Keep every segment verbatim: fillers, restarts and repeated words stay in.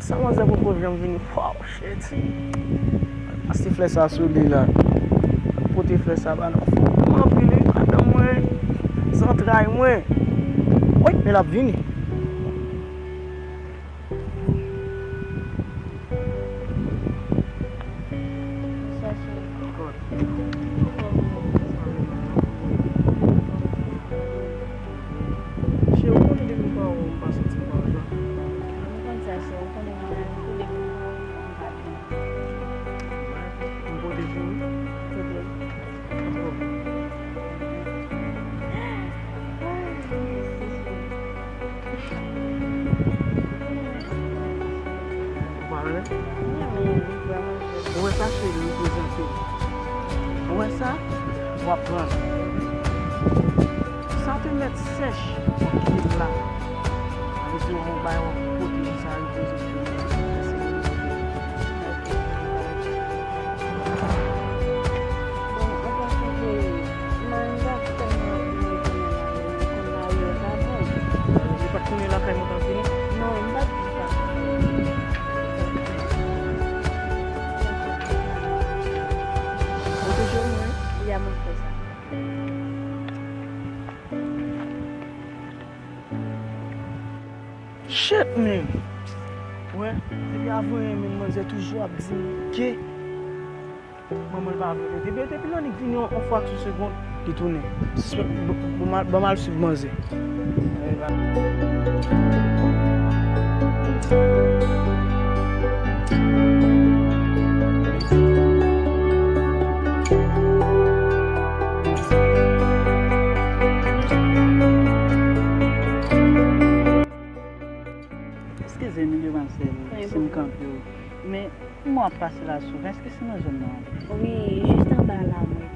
Sa manzè poko janm vini. Wow, shit. Pase flè sa sou li la. Pote flè sa ba nou. Mwen anpil wi, madanm mwen, zantray mwen. Wi, men l ap vini. Chache. Cheri, ou konnen depi m pa wè w, m pa santi m pa jwa. M konn sa, cheri, ou konnen mwen menm tou depi m pa wè w, m pa byen. M pote pou ou. Pote. Ou pa renmen? Ou wè sa cheri reprezante? Ou wè sa? W ap pran l. Sa te mèt sèch pou kite l la. Avèk yon bay yon kote sa reprezante. Bon, an pasan cheri, m pa tèlman renmen konnen la, men konn la wi, e pa bon. Li pa t konnen lakay mwen kanpe non? Non, m pa t di sa. Ou toujou renmen? Wi, a mwen fè sa. Shit, man. Wè, depi avan yè, men manzè toujou ap di m ke manman l pa vle rete. Depi, depi l annik vini yon, yon fraksyon segonn, li tounen. Sispèk, bon, bon, m al, bon, m al swiv manzè. Eskize m, demwazèl, si m kanpe w. Men, m wè w ap pase la souvan. Èske se nan zòn nan? Wi, jis anba la, mwen.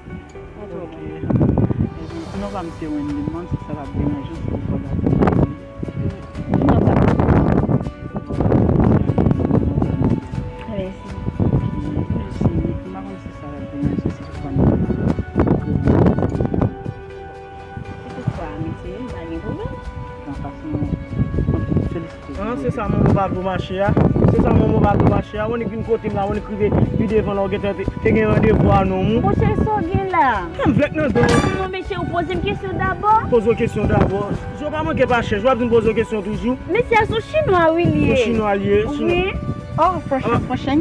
Ok. Ebyen, non pa m se Wendy, m pa konn si sa t ap deranje w si w fè date. Non, pa. Mèsi. Mèsi. M pa konn si sa t ap deranje w si w fè date. Si toutfwa, mesye, m pa gen pwoblèm. Nan fason, mwen felisite. Ah, se sa manman pa vle w mache a? Se sa manman pa vle w mache a? Ou annik vin kote m la, ou annik rive pi devan la, ou gentan te, te gen randevou a non ou. Monchè, sa w gen la? Fè m vlèk nan dan w. Non, mesye, ou poze m kesyon dabò. Poze w kesyon dabò. Zo pa manke pa chèch, w ap vin poze w kesyon toujou. Mesye a se yon chinwa, wi, li ye. Se yon chinwa li ye, chinwa. Wi. Oh, prochain, prochain.